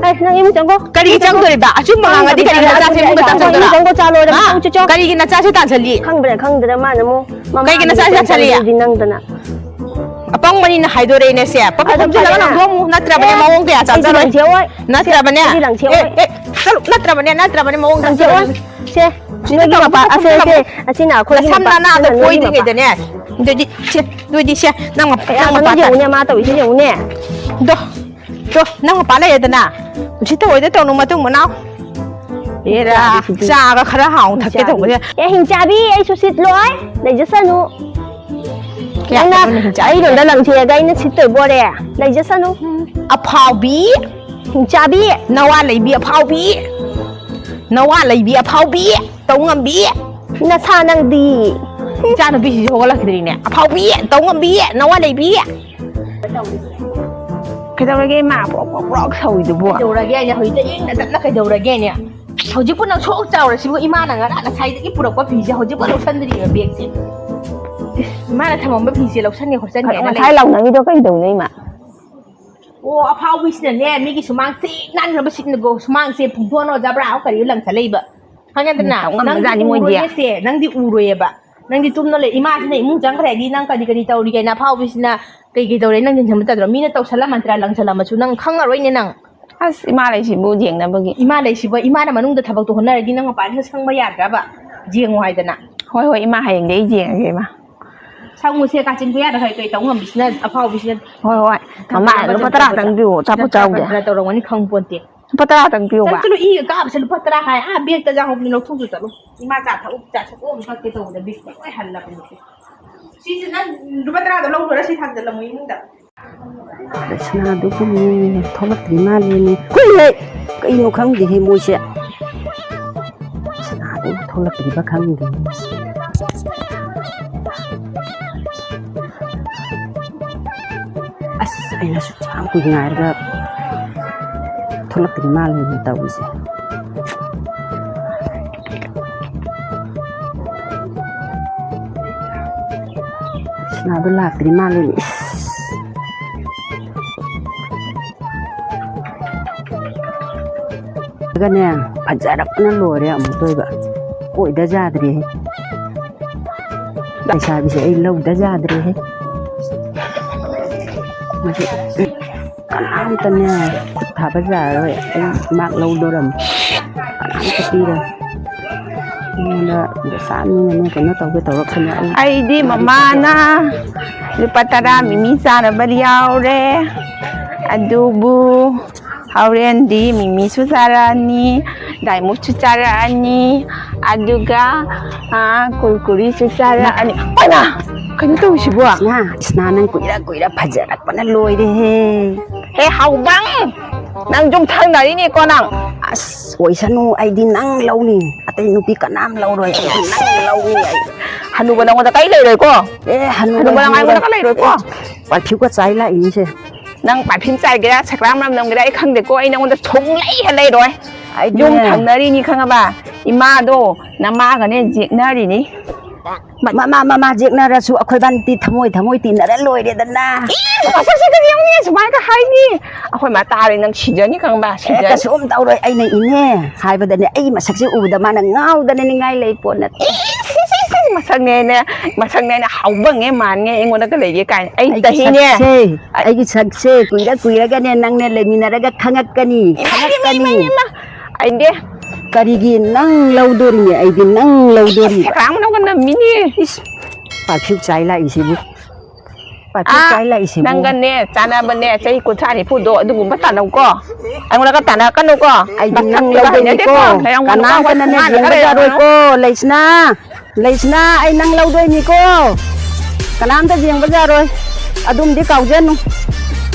ꯑꯦ, ꯅꯪ ꯏꯃꯨꯡ ꯆꯪꯈꯣ꯫ ꯀꯔꯤꯒꯤ ꯆꯪꯗꯣꯔꯤꯕ? ꯑꯆꯨꯝꯕ ꯉꯥꯡꯉꯗꯤ ꯀꯔꯤꯒꯤ ꯅꯆꯥꯁꯦ ꯏꯃꯨꯡꯗ ꯆꯪꯗꯣꯏꯔꯣ? ꯏꯃꯨꯡ ꯆꯪꯈꯣ, ꯆꯥ ꯂꯣꯏꯔꯦ, ꯍꯥ? ꯏꯃꯨꯡ ꯆꯪꯈꯣ꯫ ꯀꯔꯤꯒꯤ ꯅꯆꯥꯁꯦ ꯇꯥꯟꯁꯤꯜꯂꯤ? ꯈꯪꯗ꯭ꯔꯦ, ꯈꯪꯗ꯭ꯔꯦ, ꯃꯥꯅ ꯑꯃꯨꯛ ꯃꯃꯥꯅ ꯀꯩꯒꯤ ꯅꯆꯥꯁꯦ ꯇꯥꯟꯁꯤꯜꯂꯤ? ꯆꯪꯗꯣꯏꯗꯤ ꯅꯪꯗꯅ꯫ ꯑꯄꯪꯕꯅꯤꯅ ꯍꯥꯏꯗꯣꯔꯛꯑꯦꯅꯦ ꯁꯦ꯫ ꯄꯞ ꯑꯗꯣ ꯐꯝꯖꯤꯜꯂꯒ ꯐꯔꯦꯅꯦ꯫ ꯂꯪꯊꯣꯛꯑꯝꯃꯨ, ꯅꯠꯇ꯭ꯔꯕꯅꯦ ꯑꯦ, ꯃꯑꯣꯡ ꯀꯌꯥ ꯑꯩꯗꯤ ꯆꯥꯖꯔꯣꯏ꯫ ꯂꯪꯊꯦꯛꯑꯣꯏ꯫ ꯅꯠꯇ꯭ꯔꯕꯅꯦ꯫ ꯑꯩꯗꯤ ꯂꯪꯊꯦꯛꯑꯣꯏ꯫ ꯑꯦ, ꯑꯦ, ꯆꯠꯂꯨ, ꯅꯠꯇ꯭ꯔꯕꯅꯦ, ꯅꯠꯇ꯭ꯔꯕꯅꯦ ꯃꯑꯣꯡ ꯂꯪꯊꯦꯛꯑꯣꯏ꯫ ꯆꯥꯖꯔꯣꯏ꯫ ꯁꯦ, ꯁꯤꯗ ꯅꯣꯏꯒꯤ ꯇꯧꯔꯣ, ꯃꯄꯥ, ꯄꯞ ꯑꯁꯦ, ꯐꯝꯖꯤꯜꯂꯝꯃꯨ꯫ ꯑꯁꯦ, ꯑꯁꯤꯅ ꯑꯩꯈꯣꯏꯒꯤ ꯅꯁꯝ ꯃꯄꯥ, ꯅꯅꯥꯗꯣ ꯑꯁꯤꯅ ꯅꯣꯏꯒꯤ ꯃꯄꯥ꯫ ꯀꯣꯏꯗ꯭ꯔꯤꯉꯩꯗꯅꯦ꯫ ꯑꯗꯨꯗꯤ ꯁꯦ, ꯑꯗꯨꯗꯤ ꯁꯦ, ꯅꯪ ꯃꯄꯥ, ꯅꯪ ꯀꯌꯥꯗꯅꯣ ꯃꯄꯥ ꯌꯦꯡꯉꯨꯅꯦ, ꯃꯥ ꯇꯧꯔꯤꯁꯦ ꯌꯦꯡꯉꯨꯅꯦ꯫ ꯗꯣ꯫ ꯇꯣ, ꯅꯪ ꯃꯄꯥ ꯂꯩꯔꯦꯗꯅ꯫ ꯎꯁꯤꯠꯇ ꯑꯣꯏꯗ ꯇꯧꯅꯨ, ꯃꯇꯨꯡ ꯃꯅꯥꯎ꯫ ꯑꯦꯔꯥ, ꯍꯤꯡꯆꯥꯕꯤꯁꯤꯗꯤ꯫ ꯆꯥꯒ ꯈꯔ ꯍꯥꯎꯅ ꯊꯛꯀꯦ ꯍꯤꯡꯆꯥꯕꯤ꯫ ꯇꯧꯕꯁꯦ꯫ ꯑꯦ, ꯍꯤꯡꯆꯥꯕꯤ, ꯑꯩꯁꯨ ꯁꯤꯠꯂꯣꯏ꯫ ꯂꯩꯖꯁꯅꯨ꯫ ꯀꯌꯥ ꯅꯪꯅ ꯇꯧꯅꯤ ꯍꯤꯡꯆꯥꯕꯤ? ꯑꯩꯔꯣꯝꯗ ꯂꯪꯊꯦꯛꯑꯒ ꯑꯩꯅ ꯁꯤꯠꯇꯣꯏꯕꯣꯔꯦ? ꯂꯩꯖꯁꯅꯨ꯫ ꯑꯐꯥꯎꯕꯤ꯫ ꯍꯤꯡꯆꯥꯕꯤ꯫ ꯅꯋꯥ ꯂꯩꯕꯤ ꯑꯐꯥꯎꯕꯤ꯫ ꯅꯋꯥ ꯂꯩꯕꯤ ꯑꯐꯥꯎꯕꯤ꯫ ꯇꯧ ꯉꯝꯕꯤ꯫ ꯅꯁꯥ ꯅꯪꯗꯤ꯫ ꯏꯆꯥꯅꯨꯄꯤꯁꯤꯁꯨ ꯍꯧꯒꯠꯂꯛꯈꯤꯗ꯭ꯔꯤꯅꯦ꯫ ꯑꯐꯥꯎꯕꯤ, ꯇꯧ ꯉꯝꯕꯤ, ꯅꯋꯥ ꯂꯩꯕꯤ꯫ ꯀꯩꯗꯧꯔꯒꯦ ꯏꯃꯥ? ꯄ꯭ꯔꯣꯛ, ꯄ꯭ꯔꯣꯛ, ꯄ꯭ꯔꯣꯛ ꯁꯧꯏꯗꯨꯕꯨ? ꯀꯩꯗꯧꯔꯒꯦ ꯍꯥꯏꯅꯦ? ꯍꯧꯖꯤꯛꯇ ꯏꯪꯅ ꯇꯞꯅ ꯀꯩꯗꯧꯔꯒꯦꯅꯦ? ꯍꯧꯖꯤꯛꯄꯨ ꯅꯪ ꯁꯨꯛ ꯆꯥꯎꯔꯁꯤꯕꯨ ꯏꯃꯥꯅ ꯉꯔꯥꯡ ꯉꯁꯥꯏꯗꯒꯤ ꯄꯨꯔꯛꯄ ꯐꯤꯁꯦ ꯍꯧꯖꯤꯛꯄꯨ ꯂꯧꯁꯟꯗ꯭ꯔꯤꯕ ꯕꯦꯒꯁꯦ꯫ ꯏꯁ, ꯏꯃꯥꯅ ꯊꯝꯃꯝꯕ ꯐꯤꯁꯦ ꯂꯧꯁꯟꯒꯦ ꯈꯣꯠꯆꯟꯒꯦꯅ ꯉꯁꯥꯏ ꯂꯩ꯫ ꯂꯥꯎꯅꯈꯤꯗꯣ ꯀꯩꯗꯧꯅꯣ ꯏꯃꯥ? ꯑꯣ, ꯑꯐꯥꯎꯕꯤꯁꯤꯅꯅꯦ, ꯃꯤꯒꯤ ꯁꯨꯃꯥꯡ ꯁꯤꯠ ꯅꯥꯟꯈ꯭ꯔꯕ ꯁꯤꯠꯅꯒꯣ, ꯁꯨꯃꯥꯡꯁꯦ ꯄꯨꯡꯊꯣꯟ ꯑꯣꯖꯥ ꯕ꯭ꯔꯥ ꯀꯔꯤ ꯂꯪꯁꯜꯂꯛꯏꯕ꯫ ꯈꯪꯉꯦꯗꯅ? ꯎꯝ, ꯇꯧ ꯅꯪꯗꯤ ꯉꯝꯕꯖꯥꯠꯅꯤ ꯃꯣꯏꯗꯤ꯫ ꯎꯔꯣꯏꯌꯦ ꯁꯦ, ꯅꯪꯗꯤ ꯎꯔꯣꯏꯌꯦꯕ꯫ ꯅꯪꯗꯤ ꯇꯨꯝꯅ ꯂꯩ꯫ ꯏꯃꯥꯁꯤꯅ ꯏꯃꯨꯡ ꯆꯪꯈ꯭ꯔꯦ ꯍꯥꯏꯗꯤ ꯅꯪ ꯀꯔꯤ ꯀꯔꯤ ꯇꯧꯔꯤ ꯀꯩꯅꯣ? ꯑꯐꯥꯎꯕꯤꯁꯤꯅ ꯀꯩ ꯀꯩ ꯇꯧꯔꯦ? ꯅꯪ ꯅꯤꯡꯁꯤꯡꯕ ꯇꯧꯗ꯭ꯔꯣ? ꯃꯤꯅ ꯇꯧꯁꯜꯂꯝꯃꯟꯇ꯭ꯔꯥ ꯂꯪꯁꯜꯂꯝꯃꯁꯨ? ꯅꯪ ꯈꯪꯉꯔꯣꯏꯅꯦ ꯅꯪ꯫ ꯑꯁ, ꯏꯃꯥ ꯂꯩꯁꯤꯕꯨ ꯌꯦꯡꯅꯕꯒꯤ꯫ ꯏꯃꯥ ꯂꯩꯁꯤꯕꯨ, ꯏꯃꯥꯅ ꯃꯅꯨꯡꯗ ꯊꯕꯛꯇꯣ ꯍꯣꯠꯅꯔꯗꯤ ꯅꯪ ꯃꯄꯥꯟꯗ ꯁꯪꯕ ꯌꯥꯗ꯭ꯔꯕ? ꯌꯦꯡꯉꯣ ꯍꯥꯏꯗꯅ꯫ ꯍꯣꯏ, ꯍꯣꯏ, ꯏꯃꯥ, ꯍꯌꯦꯡꯗꯤ ꯑꯩ ꯌꯦꯡꯉꯒꯦ, ꯏꯃꯥ꯫ ꯁꯪꯉꯨꯁꯦ, ꯀꯥꯆꯤꯟ ꯀꯣꯌꯥꯗ ꯀꯩ ꯀꯩ ꯇꯧ ꯉꯝꯕꯤꯁꯤꯅ, ꯑꯐꯥꯎꯕꯤꯁꯤꯅ꯫ ꯍꯣꯏ, ꯍꯣꯏ꯫ ꯊꯕꯛ ꯃꯃꯥ, ꯑꯃ ꯂꯨꯄꯥ ꯆꯠꯄꯗ ꯇꯔꯥꯇꯪ ꯄꯤꯌꯣ, ꯑꯆꯥꯄꯣꯠ ꯆꯠꯄ ꯆꯥꯎꯒꯦ꯫ ꯐꯖꯅ ꯇꯧꯔꯝꯒꯅꯤ ꯈꯪꯄꯣꯟꯇꯦ꯫ ꯂꯨꯄꯥ ꯇꯔꯥꯇꯪ ꯄꯤꯌꯣꯕ꯫ ꯆꯠꯂꯨ, ꯏ ꯀꯥꯕꯁꯦ ꯂꯨꯄꯥ ꯇꯔꯥ ꯍꯥꯏ꯫ ꯑꯥ, ꯕꯦꯒꯇ ꯌꯥꯎꯍꯧꯕꯅꯤ, ꯂꯧꯊꯣꯛꯆꯣ ꯆꯠꯂꯨ꯫ ꯏꯃꯥ ꯆꯥ ꯊꯛꯎ, ꯆꯥ ꯊꯛꯎ ꯑꯃꯨꯛ ꯊꯛꯀꯦ ꯇꯧꯕꯗ ꯕꯦꯒꯇ ꯂꯣꯏ ꯍꯜꯂꯕꯅꯤ꯫ ꯁꯤꯁꯦ ꯅꯪ ꯂꯨꯄꯥ ꯇꯔꯥꯗꯣ ꯂꯧꯗꯣꯏꯔꯥ? ꯁꯤ ꯊꯥꯡꯖꯜꯂꯝꯃꯣ ꯏꯃꯨꯡꯗ꯫ ꯀ꯭ꯔꯤꯁꯅꯥꯗꯨꯕꯨ ꯊꯣꯛꯂꯛꯇ꯭ꯔꯤ ꯃꯥꯜꯂꯦꯅꯦ꯫ ꯍꯨꯏꯍꯦ! ꯀꯩꯅꯣ ꯈꯪꯗꯦꯍꯦ ꯃꯣꯏꯁꯦ꯫ ꯀ꯭ꯔꯤꯁꯅꯥꯗꯨꯕꯨ ꯊꯣꯛꯂꯛꯇ꯭ꯔꯤꯕ ꯈꯪꯗꯦ꯫ ꯑꯁ, ꯑꯩꯅ ꯁꯨꯛ ꯌꯥꯝ ꯀꯨꯏ ꯉꯥꯏꯔꯒ ꯊꯣꯛꯂꯛꯇ꯭ꯔꯤ ꯃꯥꯜꯂꯦꯅꯦ ꯇꯧꯔꯤꯁꯦ꯫ ꯀ꯭ꯔꯤꯁꯅꯥꯗꯣ ꯂꯥꯛꯇ꯭ꯔꯤ ꯃꯥꯜꯂꯦꯅꯦ꯫ ꯏꯁ꯫ ꯑꯗꯨꯒꯅꯦ, ꯐꯖꯔꯛꯄꯅ ꯂꯣꯏꯔꯦ ꯑꯃꯨꯛꯇꯣꯏꯕ꯫ ꯀꯣꯏꯗ ꯌꯥꯗ꯭ꯔꯦꯍꯦ꯫ ꯂꯩꯁꯥꯕꯤꯁꯦ ꯑꯩ ꯂꯧꯗ ꯌꯥꯗ꯭ꯔꯦꯍꯦ꯫ ꯃꯁꯤ ꯀꯅꯥꯝꯇꯅꯦ ꯈꯨꯠ ꯊꯥꯕ ꯌꯥꯔꯔꯣꯏ꯫ ꯑꯩ ꯃꯥꯛ ꯂꯧꯗꯣꯔꯝ꯫ ꯀꯅꯥꯝꯇ ꯄꯤꯔꯣꯏ꯫ ꯑꯩꯉꯣꯟꯗ ꯗꯁꯥ ꯃꯤꯅꯅꯦ ꯀꯩꯅꯣ ꯇꯧꯒꯦ ꯇꯧꯔꯛꯁꯅꯨ꯫ ꯑꯩ ꯑꯩꯗꯤ ꯃꯥꯗꯤ ꯃꯃꯥꯅ ꯊꯥꯗꯣꯛꯑꯔꯣꯏ꯫ ꯂꯨꯄꯥ ꯇꯔꯥ ꯃꯤꯃꯤ ꯆꯥꯅꯕ ꯌꯥꯎꯔꯦ꯫ ꯑꯗꯨꯕꯨ ꯍꯣꯔꯦꯟꯗꯤ ꯃꯤꯃꯤꯁꯨ ꯆꯥꯔꯛꯑꯅꯤ, ꯗꯥꯏꯃꯨꯠꯁꯨ ꯆꯥꯔꯛꯑꯅꯤ, ꯑꯗꯨꯒ, ꯑꯥ, ꯀꯨꯔꯀꯨꯔꯤꯁꯨ ꯆꯥꯔꯛꯑꯅꯤ꯫ ꯍꯩꯃꯥ! ꯀꯩꯅꯣ ꯇꯧꯔꯤꯁꯤꯕꯣ? ꯏꯁꯅꯥ, ꯏꯁꯅꯥ, ꯅꯪ ꯀꯨꯏꯔ ꯀꯨꯏꯔ ꯐꯖꯔꯛꯄꯅ ꯂꯣꯏꯔꯦꯍꯦ꯫ ꯍꯦ, ꯍꯥꯎꯕꯪ! ꯅꯪ ꯌꯨꯝ ꯊꯪꯅꯔꯤꯅꯤꯀꯣ ꯅꯪ꯫ ꯑꯁ, ꯑꯣꯏꯁꯅꯨ, ꯑꯩꯗꯤ ꯅꯪ ꯂꯧꯅꯤ꯫ ꯑꯇꯩ ꯅꯨꯄꯤ ꯀꯅꯥꯝ ꯂꯧꯔꯣꯏ, ꯑꯩꯗꯤ ꯅꯪ ꯂꯧꯅꯤ ꯑꯩ꯫ ꯍꯅꯨꯕ ꯅꯪꯉꯣꯟꯗ ꯀꯔꯤ ꯂꯩꯔꯣꯏꯀꯣ? ꯑꯦ, ꯍꯅꯨꯕ ꯍꯅꯨꯕ ꯅꯪ ꯑꯩꯉꯣꯟꯗ ꯍꯅꯨꯔꯦ꯫ ꯀꯔꯤ ꯂꯩꯔꯣꯏꯀꯣ? ꯑꯦ, perfume ꯒ ꯆꯥꯏ ꯂꯥꯛꯏꯅꯤꯁꯦ꯫ ꯅꯪ perfume ꯆꯥꯏꯒꯦꯔꯥ, ꯁꯦꯀ꯭ꯔꯥ ꯃꯅꯝ ꯅꯝꯒꯦꯔꯥ, ꯑꯩ ꯈꯪꯗꯦꯀꯣ, ꯑꯩ ꯅꯪꯉꯣꯟꯗ ꯁꯨꯡꯂꯩ ꯍꯦꯛ ꯂꯩꯔꯣꯏ꯫ ꯑꯩꯗꯤꯅꯦ ꯌꯨꯝ ꯊꯪꯅꯔꯤꯅꯤ ꯈꯪꯉꯕ? ꯏꯃꯥꯗꯣ ꯅꯃꯥꯒꯅꯦ ꯌꯦꯛꯅꯔꯤꯅꯤ꯫ ꯃꯃꯥ, ꯃꯃꯥ ꯌꯦꯛꯅꯔꯁꯨ ꯑꯩꯈꯣꯏꯕꯥꯅꯤꯗꯤ ꯊꯃꯣꯏ ꯊꯃꯣꯏ ꯇꯤꯟꯅꯔ ꯂꯣꯏꯔꯦꯗꯅ꯫ ꯏ, ꯃꯁꯛꯁꯤꯒꯗꯤ ꯌꯦꯡꯉꯨꯅꯦ, ꯁꯨꯃꯥꯏꯅ ꯍꯥꯏꯅꯤ꯫ ꯑꯩꯈꯣꯏ ꯃꯥ ꯇꯥꯔꯦ, ꯅꯪ ꯁꯤꯖꯅꯤ ꯈꯪꯕ, ꯑꯦ, ꯁꯤꯖꯅꯤ꯫ ꯀꯩꯁꯨꯝ ꯇꯧꯔꯣꯏ, ꯑꯩꯅ ꯏꯅꯦ ꯍꯥꯏꯕꯗꯅꯦ, ꯑꯩ ꯃꯁꯛꯁꯦ ꯎꯕꯗ ꯃꯥꯅ ꯉꯥꯎꯗꯅ ꯅꯤꯡꯉꯥꯏ ꯂꯩ ꯄꯣꯠ ꯅꯠꯇꯦ꯫ ꯏꯁ, ꯏꯁ, ꯏꯁ, ꯏꯁ, ꯃꯁꯛꯅꯦꯅꯦ, ꯃꯁꯛꯅꯦꯅꯦ, ꯍꯥꯎꯕꯪꯉꯦ ꯃꯥꯟꯉꯦ, ꯑꯩꯉꯣꯟꯗꯒ ꯂꯩꯒꯦ ꯀꯥꯏꯅ꯫ ꯑꯩ ꯑꯩꯒꯤ ꯇꯍꯤꯅꯦ꯫ ꯁꯛꯁꯦ, ꯑꯩꯒꯤ ꯁꯛꯁꯦ ꯀꯨꯏꯔ ꯀꯨꯏꯔꯒꯅꯦ ꯅꯪꯅꯦ ꯂꯩꯃꯤꯟꯅꯔꯒ ꯈꯪꯉꯛꯀꯅꯤ, ꯏꯃꯥ, ꯏꯃꯥ, ꯈꯪꯉꯛꯀꯅꯤ꯫ ꯏꯃꯥ, ꯏꯃꯥ, ꯏꯃꯥ꯫ ꯑꯩꯗꯤ ꯀꯔꯤꯒꯤ ꯅꯪ ꯂꯧꯗꯣꯔꯤꯅꯦ? ꯑꯩꯗꯤ ꯅꯪ ꯂꯧꯗꯣꯔꯤꯕ꯫ ꯁꯦꯀ꯭ꯔꯥꯡ ꯃꯅꯝꯒ ꯅꯝꯃꯤꯅꯦ꯫ ꯏꯁ, perfume ꯆꯥꯏ ꯂꯥꯛꯏꯁꯤꯕꯨ꯫ Perfume ꯑꯥ, ꯆꯥꯏ ꯂꯥꯛꯏꯁꯤꯕꯨ꯫ ꯅꯪꯒꯅꯦ ꯆꯥꯟꯅꯕꯅꯦ, ꯆꯍꯤ ꯀꯨꯟꯊ꯭ꯔꯥ ꯅꯤꯐꯨꯗꯣ ꯑꯗꯨꯒꯨꯝꯕ ꯇꯥꯟꯅꯧꯀꯣ꯫ ꯑꯩꯉꯣꯟꯗꯒ ꯇꯥꯟꯅꯔꯛꯀꯅꯨꯀꯣ꯫ ꯑꯩꯗꯤ ꯅꯪ ꯃꯁꯛꯇꯨꯒ ꯂꯧꯗꯣꯏꯅꯤꯀꯣ꯫ ꯍꯩꯅꯗꯦꯀꯣ, ꯂꯩꯔꯝꯒꯅꯨꯀꯣ, ꯀꯅꯥꯝꯇꯅꯅꯦ ꯋꯥ ꯌꯦꯡꯕ ꯉꯥꯡꯉꯒ ꯂꯩꯔꯝꯒꯅꯨ꯫ ꯌꯥꯔꯣꯏꯀꯣ, ꯂꯩꯁꯅꯥ꯫ ꯂꯩꯁꯅꯥ, ꯑꯩ ꯅꯪ ꯂꯧꯗꯣꯏꯅꯤꯀꯣ꯫ ꯀꯅꯥꯝꯇ ꯌꯦꯡꯕ ꯌꯥꯔꯣꯏ꯫ ꯑꯗꯨꯝꯗꯤ ꯀꯥꯎꯖꯅꯨ꯫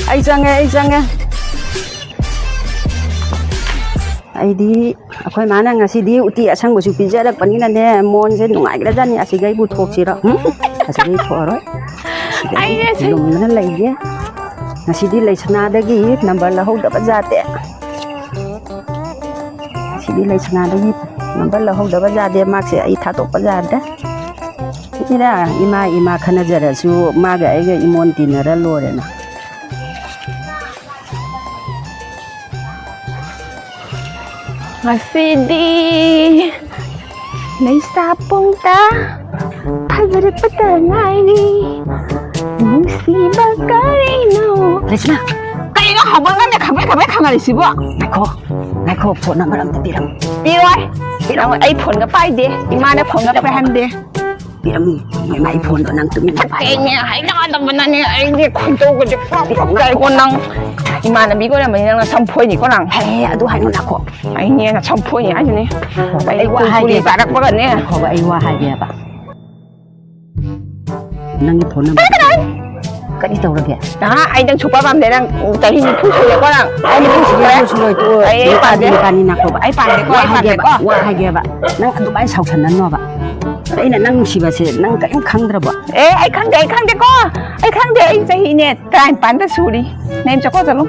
ꯑꯩ ꯆꯪꯉꯦ, ꯑꯩ ꯆꯪꯉꯦ꯫ ꯑꯩꯗꯤ ꯑꯩꯈꯣꯏ ꯃꯥꯅ ꯉꯁꯤꯗꯤ ꯎꯇꯤ ꯑꯁꯪꯕꯁꯨ ꯄꯤꯖꯔꯛꯄꯅꯤꯅꯅꯦ, ꯃꯣꯟꯁꯦ ꯅꯨꯡꯉꯥꯏꯈ꯭ꯔꯖꯥꯠꯅꯤ꯫ ꯑꯁꯤꯒꯩꯕꯨ ꯊꯣꯛꯁꯤꯔꯣ? ꯍꯨꯝ? ꯑꯁꯤꯒꯩ ꯊꯣꯛꯑꯔꯣꯏ꯫ ꯑꯁꯤꯗꯒꯤ ꯑꯩꯅ ꯁꯤ ꯂꯨꯝꯗꯅ ꯂꯩꯒꯦ꯫ ꯉꯁꯤꯗꯤ ꯂꯩꯁꯅꯥꯗꯒꯤ number ꯂꯧꯍꯧꯗꯕ ꯌꯥꯗꯦ꯫ ꯉꯁꯤꯗꯤ ꯂꯩꯁꯅꯥꯗꯒꯤ number ꯂꯧꯍꯧꯗꯕ ꯌꯥꯗꯦ꯫ ꯃꯥꯁꯦ ꯑꯩ ꯊꯥꯗꯣꯛꯄ ꯌꯥꯗ꯭ꯔꯦ꯫ ꯏꯔꯥ, ꯏꯃꯥ, ꯏꯃꯥ ꯈꯟꯅꯖꯔꯁꯨ ꯃꯥꯒ ꯑꯩꯒ ꯏꯃꯣꯟ ꯇꯤꯟꯅꯔ ꯂꯣꯏꯔꯦꯅ꯫ ꯉꯁꯤꯗꯤ ꯂꯩꯁꯥ ꯄꯣꯡꯇ ꯐꯖꯔꯛꯄꯇ ꯉꯥꯏꯔꯤ꯫ ꯅꯨꯡꯁꯤꯕ ꯀꯔꯤꯅꯣ? ꯔꯦꯁꯃꯥ! ꯀꯩꯅꯣ ꯍꯧꯒꯠꯂꯝꯃꯦ ꯈꯪꯄ꯭ꯔꯦꯛ ꯈꯪꯄ꯭ꯔꯦꯛ ꯈꯪꯉꯛꯏꯁꯤꯕꯣ? ꯉꯥꯏꯈꯣ, ꯉꯥꯏꯈꯣ, phone number ꯑꯝꯇ ꯄꯤꯔꯝꯃꯨ꯫ ꯄꯤꯔꯣꯏ꯫ ꯄꯤꯔꯝꯃꯨ꯫ ꯑꯩ phoneꯒ ꯄꯥꯏꯗꯦ, ꯏꯃꯥꯅ phoneꯒ ꯄꯥꯏꯍꯟꯗꯦ꯫ ꯄꯤꯔꯝꯃꯤ꯫ ꯏꯃꯥ, ꯑꯩ ꯐꯣꯟꯗꯣ ꯅꯪ ꯇꯨꯃꯤꯟꯅ ꯄꯥꯏ꯫ ꯑꯩꯅꯦ ꯍꯥꯏꯅꯗꯕꯅꯀꯣ ꯅꯪ꯫ ꯏꯃꯥꯟꯅꯕꯤ ꯑꯣꯏꯔꯝꯕꯅꯤ ꯅꯪ ꯅꯁꯝ ꯐꯣꯏꯅꯤꯀꯣ ꯅꯪ꯫ ꯍꯦ, ꯑꯗꯨ ꯍꯥꯏꯅꯨ ꯅꯥꯈꯣ꯫ ꯑꯩꯅꯦ ꯅꯁꯝ ꯐꯣꯏꯅꯤ ꯍꯥꯏꯁꯤꯅꯤ꯫ ꯑꯩ ꯑꯩ ꯋꯥ ꯀꯨꯔꯀꯨꯔꯤ ꯍꯥꯏꯒꯦ꯫ ꯆꯥꯔꯛꯄꯒꯅꯦ꯫ ꯉꯥꯏꯈꯣꯕ, ꯑꯩ ꯋꯥ ꯍꯥꯏꯒꯦꯕ꯫ ꯅꯪꯒꯤ ꯐꯣꯟ ꯅꯝꯕꯔ꯫ ꯀꯔꯤ ꯇꯧꯔꯒꯦ? ꯑꯥ, ꯑꯩ ꯅꯪ ꯁꯨꯛꯄꯥꯝ ꯄꯥꯝꯗꯦ꯫ ꯅꯪ ꯆꯍꯤ ꯅꯤꯐꯨ ꯁꯨꯔꯦꯀꯣ ꯅꯪ꯫ ꯑꯩ ꯅꯤꯐꯨ ꯁꯨꯔꯦ꯫ ꯁꯨꯔꯣꯏ, ꯁꯨꯔꯣꯏ, ꯁꯨꯔꯣꯏ꯫ ꯑꯩ, ꯑꯩ ꯄꯥꯝꯗꯦ꯫ ꯅꯤꯄꯥꯟ, ꯅꯤꯄꯥꯟꯅꯤ ꯅꯥꯈꯣꯕ꯫ ꯑꯩ ꯄꯥꯝꯗꯦꯀꯣ, ꯋꯥ ꯑꯩ ꯍꯥꯏꯒꯦꯕ, ꯄꯥꯝꯗꯦꯀꯣ꯫ ꯋꯥ ꯍꯥꯏꯒꯦꯕ꯫ ꯅꯪ ꯑꯗꯨꯃꯥꯏꯅ ꯁꯥꯎꯁꯟꯅꯅꯣꯕ꯫ ꯑꯩꯅ ꯅꯪ ꯅꯨꯡꯁꯤꯕꯁꯦ ꯅꯪ ꯀꯔꯤꯝ ꯈꯪꯗ꯭ꯔꯕꯣ? ꯑꯦ, ꯑꯩ ꯈꯪꯗꯦ, ꯑꯩ ꯈꯪꯗꯦꯀꯣ꯫ ꯑꯩ ꯈꯪꯗꯦ, ꯑꯩ ꯆꯍꯤꯅꯦ ꯇꯔꯥꯅꯤꯄꯥꯟꯗ ꯁꯨꯔꯤ꯫ ꯅꯪ ꯆꯠꯈꯣ ꯆꯠꯂꯣ꯫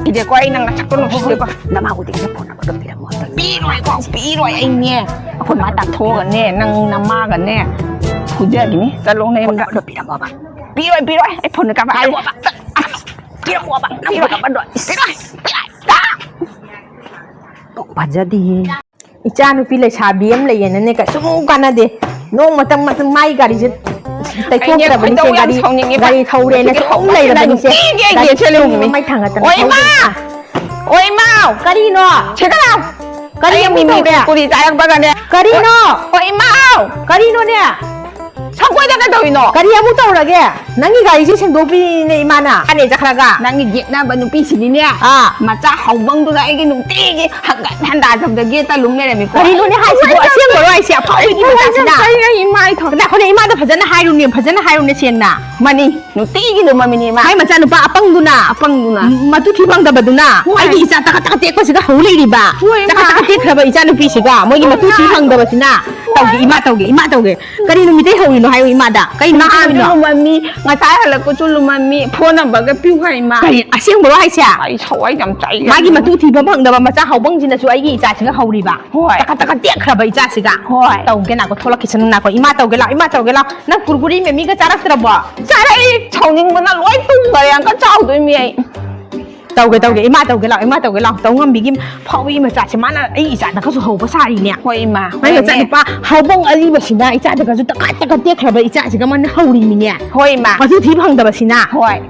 ꯁꯤꯗꯤꯀꯣ ꯑꯩ ꯅꯪ ꯅꯁꯛꯇꯣ ꯅꯨꯡꯁꯤꯗꯦꯀꯣ꯫ ꯅꯃꯥ ꯎꯗꯤꯒꯦ ꯐꯣꯟ ꯅꯝꯕꯔꯗꯣ ꯄꯤꯔꯝꯃꯣ꯫ ꯄꯤꯔꯣꯏꯀꯣ, ꯄꯤꯔꯣꯏ ꯑꯩꯅꯦ꯫ ꯑꯩꯈꯣꯏ ꯃꯥ ꯇꯥꯟꯊꯣꯛꯑꯒꯅꯦ, ꯅꯪ ꯅꯃꯥꯒꯅꯦ ꯐꯨꯖꯒꯤꯅꯤ꯫ ꯆꯠꯂꯣ ꯅꯌꯨꯝꯗ꯫ ꯐꯣꯟ ꯅꯝꯕꯔꯗꯣ ꯄꯤꯔꯝꯃꯣꯕ꯫ ꯄꯤꯔꯣꯏ, ꯄꯤꯔꯣꯏ꯫ ꯑꯩ ꯐꯣꯟꯗ ꯀꯥꯞꯄꯛꯑꯒꯦ꯫ ꯄꯤꯔꯝꯃꯣꯕ꯫ ꯄꯤꯔꯝꯃꯣꯕ꯫ ꯅꯪ ꯐꯣꯟ ꯅꯝꯕꯔꯗꯣ꯫ ꯄꯤꯔꯣꯏ꯫ ꯅꯣꯡ ꯐꯖꯗꯦꯍꯦ꯫ ꯏꯆꯥ ꯅꯨꯄꯤ ꯂꯩꯁꯥꯕꯤ ꯑꯃ ꯂꯩꯌꯦꯅꯅꯦ ꯀꯩꯁꯨꯝ ꯀꯥꯟꯅꯗꯦ꯫ ꯅꯣꯡꯃꯇꯪ ꯃꯇꯪ ꯃꯥꯏ ꯒꯥꯔꯤꯁꯦ ꯑꯩꯅꯦ ꯇꯩꯊꯣꯛꯇ꯭ꯔꯕꯅꯤꯁꯦ, ꯈꯣꯏꯗꯧ ꯌꯥꯝ ꯒꯥꯔꯤ, ꯁꯥꯎꯅꯤꯡꯉꯦꯕ꯫ ꯒꯥꯔꯤ ꯊꯧꯔꯦꯅ ꯍꯧꯖꯤꯛꯀꯤ ꯁꯨꯝ ꯍꯧꯕꯁꯤꯗ ꯂꯩꯔꯕꯅꯤꯁꯦ꯫ ꯅꯨꯡꯇꯤꯒꯤ ꯑꯩ ꯒꯥꯔꯤ ꯌꯦꯡꯁꯜꯂꯨꯕꯅꯤ꯫ ꯃꯩ ꯊꯥꯡꯒꯠꯇꯅ ꯑꯣꯏ ꯏꯃꯥ! ꯊꯧꯗꯅ꯫ ꯑꯣꯏ ꯏꯃꯥꯎ! ꯀꯔꯤꯅꯣ? ꯁꯤꯗ ꯂꯥꯎ꯫ ꯀꯔꯤ ꯑꯩ ꯑꯃꯨꯛ ꯃꯤꯃꯤ ꯇꯧꯔꯦ? ꯀꯨꯔꯀꯨꯔꯤ ꯆꯥꯔꯛꯄꯒꯅꯦ꯫ ꯀꯔꯤꯅꯣ? ꯑꯣꯏ ꯏꯃꯥꯎ! ꯀꯔꯤꯅꯣꯅꯦ? ꯁꯪꯒꯣꯏꯗ ꯀꯩꯗꯧꯔꯤꯅꯣ? ꯀꯔꯤ ꯑꯃꯨꯛ ꯇꯧꯔꯒꯦ? ꯅꯪꯒꯤ ꯒꯥꯔꯤꯁꯦ ꯁꯦꯡꯗꯣꯛꯄꯤꯔꯤꯅꯦ ꯏꯃꯥꯅ꯫ ꯃꯥꯅꯦ ꯆꯠꯈ꯭ꯔꯒ꯫ ꯅꯪꯒꯤ ꯌꯦꯛꯅꯕ ꯅꯨꯄꯤꯁꯤꯗꯤꯅꯦ, ꯑꯥ꯫ ꯃꯆꯥ ꯍꯧꯕꯪꯗꯨꯗ ꯑꯩꯒꯤ ꯅꯨꯡꯇꯤꯒꯤ ꯍꯟꯒꯠ ꯍꯟꯗꯥ ꯇꯧꯗ ꯒꯦꯠꯇ ꯂꯨꯝ ꯂꯩꯔꯝꯃꯤꯀꯣ꯫ ꯀꯔꯤꯅꯣꯅꯦ ꯍꯥꯏꯁꯤꯕꯣ? ꯑꯁꯦꯡꯕꯔꯣ ꯍꯥꯏꯁꯦ? ꯑꯐꯥꯎꯕꯤꯒꯤ ꯃꯆꯥꯁꯤꯅ? ꯑꯩ ꯏꯃꯥ ꯑꯩ ꯊꯣꯛ-, ꯅꯈꯣꯏꯅ ꯏꯃꯥꯗ ꯐꯖꯅ ꯍꯥꯏꯔꯨꯅꯦ, ꯐꯖꯅ ꯍꯥꯏꯔꯨꯅꯦ ꯁꯦꯡꯅ꯫ ꯃꯥꯅꯤ, ꯅꯨꯡꯇꯤꯒꯤ ꯂꯨꯝꯃꯝꯃꯤꯅꯤ ꯏꯃꯥ꯫ ꯃꯥꯏ ꯃꯆꯥꯅꯨꯄꯥ ꯑꯄꯪꯗꯨꯅ꯫ ꯑꯄꯪꯗꯨꯅ꯫ ꯃꯇꯨ ꯊꯤ ꯐꯪꯗꯕꯗꯨꯅ꯫ ꯍꯣꯏ꯫ ꯑꯩꯒꯤ ꯏꯆꯥ ꯇꯀꯠ ꯇꯀꯠ ꯇꯦꯛꯄꯁꯤꯒ ꯍꯧ ꯂꯩꯔꯤꯕ꯫ ꯍꯣꯏ, ꯇꯀꯠ ꯏꯃꯥ꯫ ꯇꯀꯠ ꯇꯦꯛꯈ꯭ꯔꯕ ꯏꯆꯥ ꯅꯨꯄꯤꯁꯤꯒ ꯃꯣꯏꯒꯤ ꯃꯇꯨ ꯊꯤ ꯐꯪꯗꯕꯁꯤꯅ꯫ ꯇꯧꯒꯦ, ꯏꯃꯥ ꯇꯧꯒꯦ, ꯏꯃꯥ ꯇꯧꯒꯦ꯫ ꯀꯔꯤ ꯅꯨꯃꯤꯠꯇꯩ ꯍꯧꯔꯤꯅꯣ ꯍꯥꯏꯌꯨ ꯏꯃꯥꯗ? ꯀꯩ ꯅꯨꯃꯤꯠꯇꯩ ꯅꯍꯥꯟꯁꯨ ꯍꯧꯔꯤꯅꯣ? ꯂꯨꯝꯃꯝꯃꯤ, ꯉꯁꯥꯏ ꯍꯜꯂꯛꯄꯁꯨ ꯂꯨꯝꯃꯝꯃꯤ, ꯐꯣꯟ ꯅꯝꯕꯔꯒ ꯄꯤꯌꯨ ꯍꯥꯏ ꯏꯃꯥ꯫ ꯀꯔꯤ, ꯑꯁꯦꯡꯕꯔꯣ ꯍꯥꯏꯁꯦ? ꯑꯩ ꯊꯋꯥꯏ ꯌꯥꯝ ꯆꯥꯛꯏ ꯃꯥꯒꯤ ꯌꯥꯝꯅ꯫ ꯃꯇꯨ ꯊꯤꯕ ꯐꯪꯗꯕ ꯃꯆꯥ ꯍꯧꯕꯪꯁꯤꯅꯁꯨ ꯑꯩꯒꯤ ꯏꯆꯥꯁꯤꯒ ꯍꯧꯔꯤꯕ꯫ ꯍꯣꯏ꯫ ꯇꯀꯠ ꯇꯀꯠ ꯇꯦꯛꯈ꯭ꯔꯕ ꯏꯆꯥꯁꯤꯒ꯫ ꯍꯣꯏ꯫ ꯇꯧꯒꯦ ꯅꯥꯀꯣ, ꯊꯣꯛꯂꯛꯈꯤꯁꯅꯨ ꯅꯥꯀꯣ꯫ ꯏꯃꯥ ꯇꯧꯒꯦ ꯂꯥꯎ, ꯏꯃꯥ ꯇꯧꯒꯦ ꯂꯥꯎ꯫ ꯅꯪ ꯀꯨꯔꯀꯨꯔꯤ ꯃꯦꯃꯤꯒ ꯆꯥꯔꯛꯇ꯭ꯔꯕꯣ? ꯆꯥꯔꯛꯏ, ꯁꯥꯎꯅꯤꯡꯕꯅ ꯂꯣꯏ ꯇꯨꯝꯈꯔꯦ, ꯑꯪꯀ ꯆꯥꯎꯗꯣꯏꯃꯤ ꯑꯩ꯫ ꯇꯧꯒꯦ, ꯇꯧꯒꯦ, ꯏꯃꯥ ꯇꯧꯒꯦ ꯂꯥꯎ, ꯏꯃꯥ ꯇꯧꯒꯦ ꯂꯥꯎ꯫ ꯇꯧ ꯉꯝꯕꯤꯒꯤ ꯐꯥꯎꯕꯤ ꯃꯆꯥꯁꯦ ꯃꯥꯅ ꯑꯩ ꯏꯆꯥꯗꯒꯁꯨ ꯍꯧꯕ ꯁꯥꯔꯤꯅꯦ꯫ ꯍꯣꯏ, ꯏꯃꯥ꯫ ꯃꯥꯏ ꯍꯣꯏꯅꯦ꯫ ꯃꯆꯥꯅꯨꯄꯥ ꯍꯧꯕꯪ ꯑꯔꯤꯕꯁꯤꯅ ꯏꯆꯥꯗꯒꯁꯨ ꯇꯀꯠ ꯇꯀꯠ ꯇꯦꯛꯈ꯭ꯔꯕ ꯏꯆꯥꯁꯤꯒ ꯃꯥꯅ ꯍꯧꯔꯤꯃꯤꯅꯦ꯫ ꯍꯣꯏ, ꯏꯃꯥ꯫ ꯃꯇꯨ ꯊꯤ ꯐꯪꯗꯕꯁꯤꯅ꯫ ꯍꯣꯏ꯫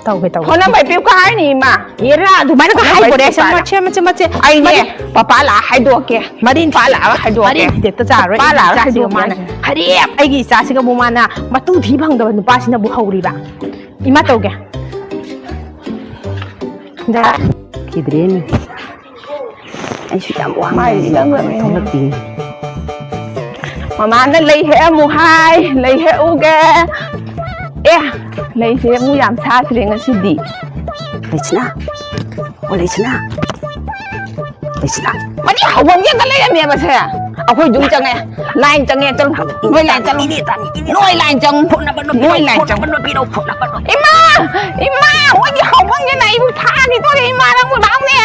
ꯇꯧꯒꯦ, ꯇꯧꯒꯦ꯫ ꯐꯣꯟ ꯅꯝꯕꯔ ꯄꯤꯌꯨꯀ ꯍꯥꯏꯅꯤ, ꯏꯃꯥ꯫ ꯍꯦꯔꯥ, ꯑꯗꯨꯃꯥꯏꯅ ꯍꯥꯏꯕꯣꯔꯦ꯫ ꯁꯦ, ꯃꯆꯦ, ꯃꯆꯦ, ꯃꯆꯦ꯫ ꯑꯩꯅꯦ, ꯃꯔꯤꯟ, ꯄꯄꯥ ꯂꯥꯛꯑ ꯍꯥꯏꯗꯣꯛꯀꯦ꯫ ꯃꯔꯤꯟ, ꯄꯄꯥ ꯂꯥꯛꯑꯒ ꯍꯥꯏꯗꯣꯛꯀꯦ꯫ ꯃꯔꯤꯟ ꯊꯤꯗꯦꯛꯇ ꯆꯥꯔꯣꯏ꯫ ꯄꯄꯥ ꯂꯥꯛꯑꯒ ꯏꯆꯥꯁꯤꯒ ꯍꯥꯏꯗꯣꯛꯀꯦ꯫ ꯃꯥꯅ ꯍꯔꯦꯞ! ꯑꯩꯒꯤ ꯏꯆꯥꯁꯤꯒꯕꯨ ꯃꯥꯅ ꯃꯇꯨ ꯊꯤ ꯐꯪꯗꯕ ꯅꯨꯄꯥꯁꯤꯅꯕꯨ ꯍꯧꯔꯤꯕ꯫ ꯏꯃꯥ ꯇꯧꯒꯦ꯫ ꯈꯤꯗ꯭ꯔꯦꯅꯦ꯫ ꯑꯩꯁꯨ ꯌꯥꯝ ꯋꯥꯅ ꯃꯥꯏꯁꯦ ꯂꯩꯔꯦ, ꯅꯪꯅ ꯊꯣꯛꯂꯛꯇꯦ꯫ ꯃꯃꯥꯅ ꯂꯩ ꯍꯦꯛ ꯑꯃꯨꯛ ꯍꯥꯏ, ꯂꯩ ꯍꯦꯛ ꯎꯒꯦ꯫ ꯑꯦ, ꯂꯩꯁꯦ ꯑꯃꯨꯛ ꯌꯥꯝ ꯁꯥꯠꯇ꯭ꯔꯦ ꯉꯁꯤꯗꯤ꯫ ꯂꯩꯁꯅꯥ, ꯑꯣ, ꯂꯩꯁꯅꯥ, ꯂꯩꯁꯅꯥ꯫ ꯃꯗꯤ ꯍꯧꯕꯝꯒꯤ ꯑꯝꯇ ꯂꯩꯔꯝꯃꯦꯕꯁꯦ꯫ ꯑꯩꯈꯣꯏ ꯑꯗꯨꯝ ꯆꯪꯉꯦ, ꯂꯥꯏꯟ ꯆꯪꯉꯦ, ꯆꯠꯂꯨ꯫ ꯅꯣꯏ ꯂꯥꯏꯟ ꯆꯪꯉꯨ꯫ ꯅꯣꯏ ꯂꯥꯏꯟ ꯆꯪꯉꯨ꯫ ꯅꯣꯏ ꯂꯥꯏꯟ ꯆꯪꯉꯨ꯫ ꯏꯃꯥ! ꯏꯃꯥ! ꯃꯣꯏꯒꯤ ꯍꯧꯕꯝꯁꯤꯅ ꯑꯩꯕꯨ ꯐꯥꯈꯤꯗꯣꯔꯦ, ꯏꯃꯥ, ꯅꯪꯕꯨ ꯂꯥꯛꯎꯅꯦ꯫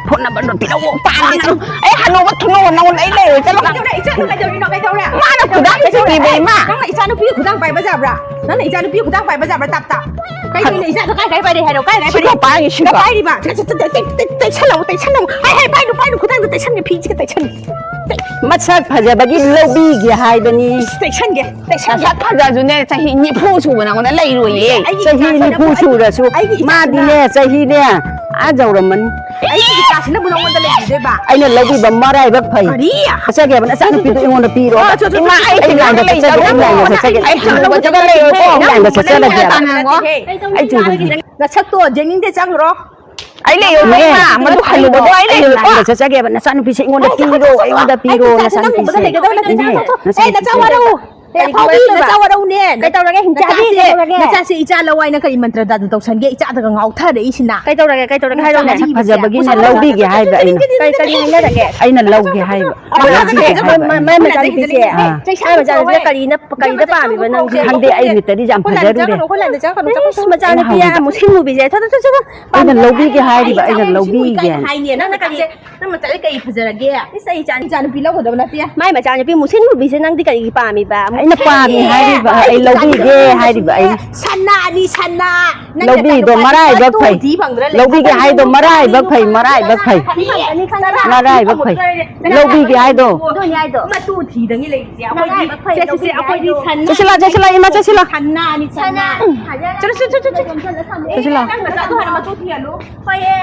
ꯐꯣꯟ ꯅꯝꯕꯔꯗꯣ ꯄꯤꯔꯛꯑꯣ꯫ ꯄꯥꯝꯃꯦ꯫ ꯑꯩ ꯍꯅꯨꯕ ꯊꯨꯅꯨꯕ ꯅꯉꯣꯟꯗ ꯑꯩ ꯂꯩꯔꯣꯏ, ꯆꯠꯂꯣ꯫ ꯀꯩꯗꯧꯔꯦ? ꯏꯆꯥꯗꯣ ꯀꯩꯗꯧꯔꯤꯅꯣ? ꯀꯩꯗꯧꯔꯦ? ꯃꯥꯅ ꯈꯨꯗꯥꯡ ꯊꯤꯕ ꯏꯃꯥ꯫ ꯅꯪꯅ ꯏꯆꯥꯅꯨꯄꯤꯒꯤ ꯈꯨꯗꯥꯡ ꯄꯥꯏꯕ ꯌꯥꯕ꯭ꯔꯥ? ꯅꯪꯅ ꯏꯆꯥꯅꯨꯄꯤꯒꯤ ꯈꯨꯗꯥꯡ ꯄꯥꯏꯕ ꯌꯥꯕ꯭ꯔꯥ? ꯇꯞ ꯇꯞ꯫ ꯀꯩꯅꯣ ꯏꯆꯥꯗꯣ ꯀꯥꯏ ꯀꯥꯏ ꯄꯥꯏꯔꯦ ꯍꯥꯏꯔꯣ? ꯀꯥꯏ ꯀꯥꯏ ꯁꯤꯒ ꯄꯥꯏꯔꯦ? ꯄꯥꯏꯔꯤꯁꯤꯒ꯫ ꯀꯥꯏ ꯄꯥꯏꯔꯤꯕ? ꯇꯩ-, ꯇꯩ-, ꯇꯩ-, ꯇꯩꯁꯜꯂꯣ, ꯇꯩꯁꯜꯂꯣ꯫ ꯍꯥꯏ, ꯍꯥꯏ, ꯄꯥꯏꯅꯨ, ꯄꯥꯏꯅꯨ, ꯈꯨꯗꯥꯡꯗꯣ ꯇꯩꯁꯟꯒꯦ, ꯐꯤꯁꯤꯒ ꯇꯩꯁꯟꯒꯦ꯫ ꯃꯁꯛ ꯐꯖꯕꯒꯤ ꯂꯧꯕꯤꯒꯦ ꯍꯥꯏꯕꯅꯤ꯫ ꯇꯩꯁꯟꯒꯦ, ꯇꯩꯁꯟꯒꯦ꯫ ꯃꯁꯛ ꯐꯖꯁꯨꯅꯦ, ꯆꯍꯤ ꯅꯤꯐꯨ ꯁꯨꯕ ꯅꯉꯣꯟꯗ ꯂꯩꯔꯣꯏꯌꯦ꯫ ꯑꯩꯒꯤ ꯆꯍꯤ ꯏꯆꯥꯁꯤꯅꯕꯨ ꯅꯤꯐꯨ ꯑꯩ-, ꯁꯨꯔꯁꯨ ꯑꯩꯒꯤ ꯏꯆꯥꯁꯤꯅ ꯃꯥꯗꯤꯅꯦ, ꯆꯍꯤꯅꯦ, ꯑꯥ ꯌꯧꯔꯝꯃꯅꯤ꯫ ꯑꯩꯒꯤ ꯏꯆꯥꯁꯤꯅꯕꯨ ꯅꯉꯣꯟꯗ ꯂꯩꯈꯤꯗꯣꯏꯕ? ꯑꯩꯅ ꯂꯧꯕꯤꯕ ꯃꯔꯥꯏꯕꯛ ꯐꯩ꯫ ꯀꯔꯤ? ꯆꯠꯆꯒꯦꯕ, ꯅꯆꯥꯅꯨꯄꯤꯗꯣ ꯑꯩꯉꯣꯟꯗ ꯄꯤꯔꯣ꯫ ꯑꯣ, ꯆꯣ, ꯆꯣ, ꯆꯣ, ꯏꯃꯥ, ꯑꯩ ꯑꯩ ꯂꯥꯏꯟꯗ ꯆꯠꯆꯒꯦ, ꯑꯩ ꯂꯥꯏꯟꯗ ꯆꯠꯆꯒꯦ꯫ ꯑꯩ ꯍꯅꯨꯕꯗꯨꯒ ꯂꯩꯔꯣꯏꯀꯣ꯫ ꯑꯩ ꯂꯥꯏꯟꯗ ꯆꯠꯆꯔꯒꯦꯕ꯫ ꯅꯪ ꯅꯆꯥꯅꯨꯄꯤꯁꯦ ꯍꯦꯛ ꯇꯥꯟꯅꯔꯣ꯫ ꯑꯩ ꯇꯧꯅꯤꯡꯉꯥꯏ ꯅꯁꯛꯇꯣ ꯌꯦꯡꯅꯤꯡꯗꯦ, ꯆꯪꯈ꯭ꯔꯣ꯫ ꯑꯩ ꯂꯩꯔꯣꯏꯀꯣ, ꯏꯃꯥ, ꯃꯗꯨ ꯍꯅꯨꯕꯗꯣ ꯑꯩ ꯑꯩ ꯂꯩꯔꯣꯏꯀꯣ꯫ ꯂꯥꯏꯟꯗ ꯆꯠꯆꯒꯦꯕ, ꯅꯆꯥꯅꯨꯄꯤꯁꯦ ꯑꯩꯉꯣꯟꯗ ꯄꯤꯔꯣ, ꯑꯩꯉꯣꯟꯗ ꯄꯤꯔꯣ, ꯅꯆꯥꯅꯨꯄꯤꯁꯦ꯫ ꯏꯅꯦ, ꯑꯦ, ꯅꯆꯥ ꯅꯆꯥꯅꯨꯄꯤꯁꯦ꯫ ꯋꯥꯔꯧ꯫ ꯑꯦ, ꯀꯔꯤꯒꯤ ꯑꯐꯥꯎꯕꯤ, ꯋꯥꯔꯧ? ꯅꯆꯥ ꯋꯥꯔꯧꯅꯦ꯫ ꯀꯩꯗꯧꯔꯒꯦ, ꯍꯤꯡꯆꯥꯕꯤ, ꯅꯆꯥꯁꯦ, ꯀꯩꯗꯧꯔꯒꯦ? ꯅꯆꯥꯁꯦ ꯏꯆꯥ ꯂꯧ ꯍꯥꯏꯅ ꯀꯔꯤ ꯃꯟꯇ꯭ꯔ ꯖꯥꯗꯨ ꯇꯧꯁꯟꯒꯦ? ꯏꯆꯥꯗꯒ ꯉꯥꯎꯊꯔꯛꯏꯁꯤꯅ꯫ ꯀꯩꯗꯧꯔꯒꯦ, ꯀꯩꯗꯧꯔꯒꯦ? ꯍꯥꯏꯔꯛꯑꯣꯅꯦ꯫ ꯃꯁꯛ ꯐꯖꯕꯒꯤꯅꯦ, ꯂꯧꯕꯤꯒꯦ ꯍꯥꯏꯕ ꯑꯩꯅ꯫ ꯀꯔꯤ, ꯀꯔꯤ ꯍꯥꯏꯅꯔꯒꯦ? ꯑꯩꯅ ꯂꯧꯒꯦ ꯍꯥꯏꯕ꯫ ꯂꯧꯕꯤꯒꯦ ꯍꯥꯏꯕ ꯑꯩꯅ꯫ ꯃꯥꯏ ꯃꯆꯥꯅꯨꯄꯤꯁꯦ꯫ ꯑꯥ꯫ ꯃꯥꯏ ꯃꯆꯥꯅꯨꯄꯤꯁꯦ ꯀꯔꯤꯅ, ꯀꯔꯤꯗ ꯄꯥꯝꯃꯤꯕ ꯅꯪꯁꯦ? ꯈꯪꯗꯦ, ꯑꯩ ꯃꯤꯠꯇꯗꯤ ꯌꯥꯝ ꯐꯖꯔꯨꯔꯦ꯫ ꯑꯩꯈꯣꯏ ꯂꯥꯏꯟꯗ ꯆꯪꯒꯅꯨ, ꯑꯩꯈꯣꯏ ꯂꯥꯏꯟꯗ ꯆꯪꯒꯅꯨ, ꯆꯪꯒꯅꯨ꯫ ꯏꯁ, ꯃꯆꯥꯅꯨꯄꯤ ꯑꯃꯨꯛ ꯁꯤꯟ ꯃꯨꯕꯤꯁꯦ꯫ ꯊꯣ, ꯊꯣ, ꯊꯣ, ꯊꯣ, ꯊꯣ꯫ ꯑꯩꯅ ꯂꯧꯕꯤꯒꯦ ꯍꯥꯏꯔꯤꯕ, ꯑꯩꯅ ꯂꯧꯕꯤꯒꯦ꯫ ꯍꯥꯏꯅꯦ, ꯅꯪꯅ ꯀꯔꯤ, ꯅꯪ ꯃꯆꯥꯅ ꯀꯔꯤ ꯐꯖꯔꯒꯦ? ꯏꯁ, ꯑꯩ ꯏꯆꯥ, ꯏꯆꯥꯅꯨꯄꯤ ꯂꯧꯒꯗꯕ ꯅꯠꯇꯦ꯫ ꯃꯥꯏ ꯃꯆꯥꯅꯨꯄꯤ ꯃꯨꯁꯤꯟ ꯃꯨꯕꯤꯁꯦ ꯅꯪꯗꯤ ꯀꯔꯤꯒꯤ ꯄꯥꯝꯃꯤꯕ? ꯑꯩꯅ ꯄꯥꯝꯃꯤ ꯍꯥꯏꯔꯤꯕ, ꯑꯩ ꯂꯧꯕꯤꯒꯦ ꯍꯥꯏꯔꯤꯕ ꯑꯩꯅ꯫ ꯁꯅꯥꯅꯤ, ꯁꯅꯥ꯫ ꯅꯪꯅ ꯂꯧꯕꯤꯗꯣ ꯀꯩꯅꯣ ꯃꯔꯥꯏꯕꯛ ꯐꯩ꯫ ꯃꯇꯨ ꯊꯤ ꯐꯪꯗ꯭ꯔꯥ ꯂꯩ? ꯂꯧꯕꯤꯒꯦ ꯍꯥꯏꯗꯣ ꯃꯔꯥꯏꯕꯛ ꯐꯩ, ꯃꯔꯥꯏꯕꯛ ꯐꯩ꯫ ꯐꯪꯒꯅꯤ, ꯐꯪꯒꯅꯤ꯫ ꯃꯔꯥꯏꯕꯛ ꯐꯩ꯫ ꯂꯧꯕꯤꯒꯦ ꯍꯥꯏꯗꯣ꯫ ꯑꯗꯨꯅꯤ ꯍꯥꯏꯗꯣ꯫ ꯃꯇꯨ ꯊꯤꯗꯉꯩ ꯂꯩꯔꯤꯁꯦ ꯑꯩꯈꯣꯏꯗꯤ꯫ ꯃꯔꯥꯏꯕꯛ ꯐꯩ, ꯆꯠꯁꯤ, ꯆꯠꯁꯤ, ꯂꯧꯕꯤꯒꯦ ꯑꯩꯈꯣꯏꯗꯤ ꯍꯥꯏꯗꯣ꯫ ꯁꯟ-, ꯆꯠꯁꯤꯜꯂ, ꯆꯠꯁꯤꯜꯂ, ꯏꯃꯥ, ꯆꯠꯁꯤꯜꯂ꯫ ꯁꯅꯥꯅꯤ, ꯁꯅꯥ꯫ ꯆꯠꯂꯨ, ꯆꯠꯂꯨ, ꯆꯠꯂꯨ, ꯆꯠꯂꯨ꯫ ꯆꯠꯁꯤꯜꯂ꯫ ꯅꯪ ꯅꯆꯥꯗꯣ ꯍꯥꯟꯅ ꯃꯇꯨ ꯊꯤꯍꯜꯂꯨ꯫ ꯍꯣꯏꯌꯦ꯫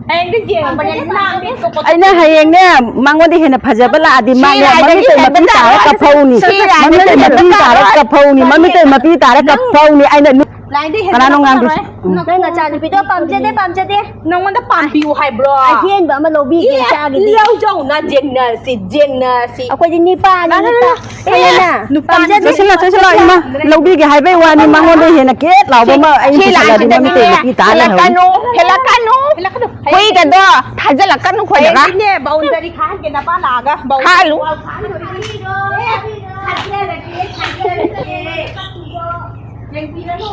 ꯍꯌꯦꯡꯗꯤ ꯌꯦꯡꯉꯕꯅꯦ, ꯅꯥꯝꯃꯦ ꯀꯣꯀꯣ꯫ ꯑꯩꯅ ꯍꯌꯦꯡꯅꯦ, ꯃꯉꯣꯟꯗ ꯍꯦꯟꯅ ꯐꯖꯕ ꯂꯥꯛꯑꯗꯤ ꯁꯤ ꯃꯥꯅꯦ ꯔꯥꯏꯗꯒꯤ ꯃꯃꯤꯠꯇꯩ ꯃꯄꯤ ꯍꯦꯟꯕ ꯇꯥꯔ ꯇꯥꯔꯦ꯫ ꯀꯞꯐꯧꯅꯤ꯫ ꯁꯤ ꯔꯥꯏꯗꯒꯤ ꯃꯃꯤꯠꯇꯩ ꯍꯦꯟꯕ ꯃꯄꯤ ꯇꯥꯔ ꯇꯥꯔꯦ꯫ ꯀꯞꯐꯧꯅꯤ, ꯃꯃꯤꯠꯇꯩ ꯃꯄꯤ ꯇꯥꯔ ꯅꯪ ꯀꯞꯐꯧꯅꯤ꯫ ꯑꯩꯅ ꯅꯨ-, ꯂꯥꯏꯟꯗ ꯍꯦꯟꯕ ꯀꯅꯥꯅꯣ ꯉꯥꯡꯗꯣꯏꯁꯦ? ꯇꯥꯔꯣꯏ꯫ ꯎꯝ꯫ ꯅꯪ ꯅꯆꯥꯅꯨꯄꯤꯗꯣ ꯄꯥꯝꯖꯗꯦ, ꯄꯥꯝꯖꯗꯦ꯫ ꯅꯪꯉꯣꯟꯗ ꯄꯥꯝꯕꯤꯌꯨ ꯍꯥꯏꯕ꯭ꯔꯣ? ꯑꯍꯦꯟꯕ ꯑꯃ ꯂꯧꯕꯤꯒꯦ, ꯑꯦ, ꯏꯆꯥꯒꯤꯗꯤ꯫ ꯂꯧꯖꯧꯅ ꯌꯦꯡꯅꯁꯤ, ꯌꯦꯡꯅꯁꯤ꯫ ꯑꯩꯈꯣꯏꯗꯤ ꯅꯤꯄꯥꯅꯤ, ꯂꯥꯛꯑꯣ, ꯅꯤꯄꯥ꯫ ꯂꯥꯛꯑꯣ꯫ ꯑꯩꯅ ꯂꯥꯛꯑꯣ꯫ ꯄꯥꯝꯖꯗꯦ꯫ ꯆꯠꯁꯤꯜꯂꯣ, ꯆꯠꯁꯤꯜꯂꯣ, ꯏꯃꯥ꯫ ꯂꯧꯕꯤꯒꯦ ꯍꯥꯏꯕꯩ ꯋꯥꯅꯤ, ꯃꯉꯣꯟꯗ ꯍꯦꯟꯅ ꯀꯦꯠ ꯂꯥꯎꯕ ꯑꯃ ꯑꯩꯅ ꯁꯤ ꯄꯨꯁꯜꯂꯗꯤ ꯂꯥꯛꯑꯣ, ꯃꯃꯤꯠꯇꯩ ꯃꯄꯤ ꯇꯥ ꯂꯩꯍꯧꯅꯤ꯫ ꯍꯦꯜꯂꯛꯀꯅꯨ, ꯍꯦꯜꯂꯛꯀꯅꯨ꯫ ꯍꯦꯜꯂꯛꯀꯅꯨ꯫ ꯍꯨꯏꯒꯗꯣ ꯊꯥꯖꯤꯜꯂꯛꯀꯅꯨ ꯈꯣꯏꯗꯒ꯫ ꯍꯌꯦꯡꯗꯤꯅꯦ, ꯕꯥꯎꯟꯗꯔꯤ ꯈꯥꯍꯟꯒꯦ ꯅꯄꯥ ꯂꯥꯛꯑꯒ꯫ ꯕꯥꯎꯟꯗꯔꯤ ꯈꯥꯍꯜꯂꯨ꯫ ꯋꯥꯜ ꯈꯥꯍꯟꯗꯣꯔꯤ꯫ ꯊꯥꯖꯤꯜꯂꯒꯦ, ꯊꯥꯖꯤꯜꯂꯒꯦ꯫ ꯌꯦꯡꯕꯤꯔꯅꯨ꯫